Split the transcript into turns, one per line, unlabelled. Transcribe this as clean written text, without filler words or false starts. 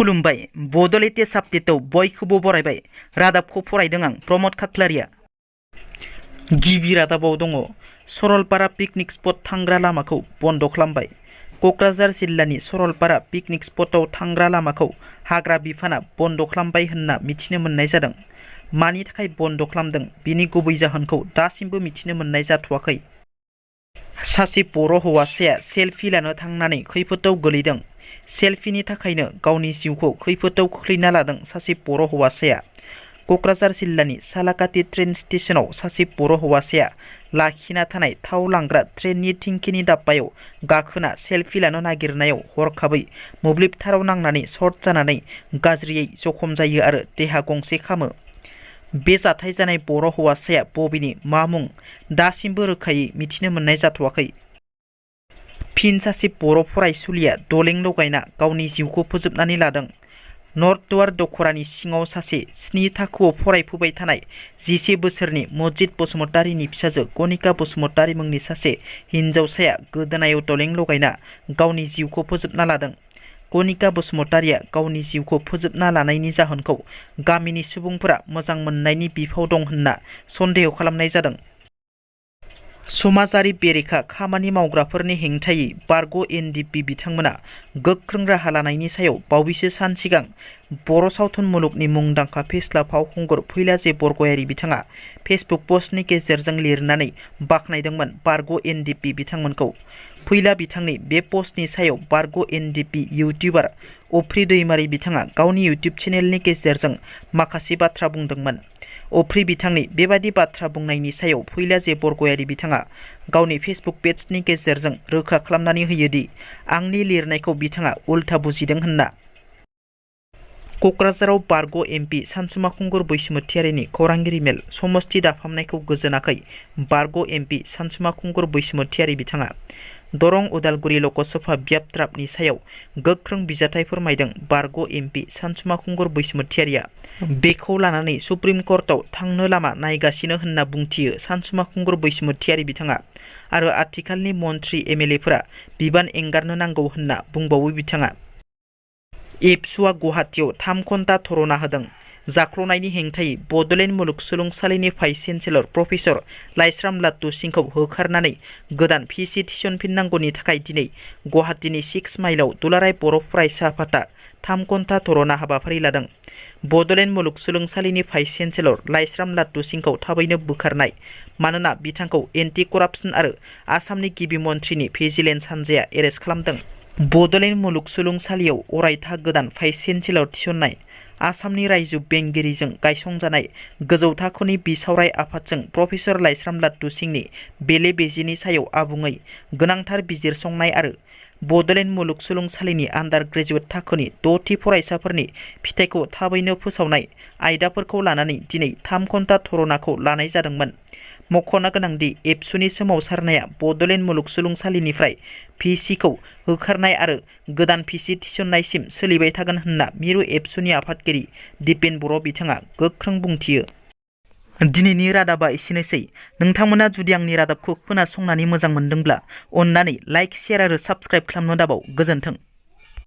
खुलुमबाय बड'लेण्ड आपडेटआव बयखौबो बरायबाय। रादाबखौ फरायदों आं प्रमद खाख्लारिया। गिबि रादाबाव दङ सरलपारा पिकनिक स्पट थांग्रा लामाखौ बन्द खालामबाय। क'क्राझार जिल्लानि सरलपारा पिकनिक स्पटआव थांग्रा लामाखौ हाग्रा बिफाना बन्द खालामबाय होनना मिथिनो मोननाय जादों। मानि थाखाय बन्द खालामदों बिनि गुबै जाहोनखौ दासिमबो मिथिनो मोननाय जाथ'वाखै। सासे बर' हौवासाया सेलफि लानो थांनानै खैफोदाव गोलैदों। सेलफिनि थाखायनो गावनि जिउखौ खैफोदाव खोख्लैना लादों सासे बर' हौवासाया। क'क्राझार जिल्लानि सालाकाति ट्रेन स्टेशनाव सासे बर' हौवासाया लाखिना थानाय थाव लांग्रा ट्रेननि थिंखिनि दाब्बायाव गाखोना सेलफि लानो नागिरनायाव हरखाबै मोब्लिब थाराव नांनानै सर्ट जानानै गाज्रियै जखम जायो आरो देहा गंसे खामो। बे जाथाय जानाय बर' हौवासाया बबेनि मा मुं दासिमबो रोखायै मिथिनो मोननाय जाथ'वाखै। फिन सासे बर' फरायसुलिया दलें लगायना गावनि जिउखौ फोजोबनानै लादों। नर्थ दुवार दख'रानि सिङाव सासे 7 थाखोआव फरायफुबाय थानाय 11 बोसोरनि मजिद बसुमतारीनि फिसाजो गनिका बसुमतारी मुंनि सासे हिन्जावसाया गोदोनायाव दलें लगायना गावनि जिउखौ फोजोबना लादों। गनिका बसुमतारीया गावनि जिउखौ फोजोबना लानायनि जाहोनखौ गामिनि सुबुंफोरा मोजां मोननायनि बिफाव दं होनना सन्देह खालामनाय जादों। समाजारि बेरेखा खामानि मावग्राफोरनि हेंथायै बारग' NDP बिथांमोना गोख्रों राहा लानायनि सायाव बावैसो सान सिगां बर' सावथुन मुलुगनि मुंदांखा फेस्ला फावखुंगुर फैलाजे बरगयारी बिथाङा फेसबुक पस्टनि गेजेरजों लिरनानै बाख्नायदोंमोन बारग' NDP बिथांमोनखौ। फैला बिथांनि बे पस्टनि सायाव बारग' NDP इउटिउबार अफ्रि दैमारी बिथाङा गावनि इउटिउब चेनेलनि गेजेरजों माखासे बाथ्रा बुंदोंमोन। अफ्रि बिथांनि बेबादि बाथ्रा बुंनायनि सायाव फैलाजे बरगयारी बिथाङा गावनि फेसबुक पेजनि गेजेरजों रोखा खालामनानै होयोदि आंनि लिरनायखौ बिथाङा उल्था बुजिदों होनना। क'क्राझाराव बारग' MP सानसुमा खुंगुर बैसोमुतियारिनि खौरांगिरि मेल समस्ति दाफामनायखौ गोजोनाखै बारग' MP सानसुमा खुंगुर बैसोमुतियारि बिथाङा। दरं उदालगुरि लकसभा ब्याबद्राबनि सायाव गोख्रों बिजाथाइ फोरमायदों बारग' MP सानसुमा खुंगुर बैसोमुतियारिया। बेखौ लानानै सुप्रिम कर्टआव थांनो लामा नायगासिनो होनना बुंथियो सानसुमा खुंगुर बैसोमुतियारि बिथाङा। आरो आथिखालनि मन्त्रि MLAफोरा बिबान एंगारनो नांगौ होनना बुंबावो बिथाङा। एबसुआ गुवाहाटीआव 3 घन्टा धरना होदों। जाख्ल'नायनि हेंथायै बड'लेण्ड मुलुगसोलोंसालिनि भाइस चेन्सेलर प्रफेसर लाइस्राम लाटु सिंखौ होखारनानै गोदान VC थिसनफिननांगौनि थाखाय दिनै गुवाहाटीनि 6 माइलआव दुलाराय बर' फरायसा आफादा 3 घन्टा धरना हाबाफारि लादों। बड'लेण्ड मुलुगसोलोंसालिनि भाइस चेन्सेलर लाइस्राम लाटु सिंखौ थाबैनो बोखारनाय, मानोना बिथांखौ एन्टि करापसन आरो आसामनि गिबि मन्थ्रिनि भिजिलेन्स हानजाया एरेस्ट खालामदों। बड'लेण्ड मुलुगसोलोंसालियाव अरायथा गोदान भाइस चेन्सेलर थिसननाय, आसामनि रायजो बेंगिरिजों गायसंजानाय गोजौ थाखोनि बिसावराय आफादजों प्रफेसर लाइस्राम लाटु सिंनि बेले बेजेनि सायाव आबुङै गोनांथार बिजिरसंनाय आरो बड'लेण्ड मुलुगसोलोंसालिनि आन्डार ग्रेजुवेट थाखोनि 6थि फरायसाफोरनि फिथाइखौ थाबैनो फोसावनाय आयदाफोरखौ लानानै दिनै 3 घन्टा धरनाखौ लानाय जादोंमोन। मख'नो गोनांदि एबसुनि सोमावसारनाया बड'लेण्ड मुलुगसोलोंसालिनिफ्राय VCखौ होखारनाय आरो गोदान VC थिसननायसिम सोलिबाय थागोन होनना मिरु एबसुनि आफादगिरि दिपेन बर' बिथाङा गोख्रों बुंथियो। दिनैनि रादाबा एसेनोसै। नोंथांमोना जुदि आंनि रादाबखौ खोनासंनानै मोजां मोनदोंब्ला अन्नानै लाइक, शेयार आरो साबस्क्राइब खालामनो दाबाव। गोजोन्थों।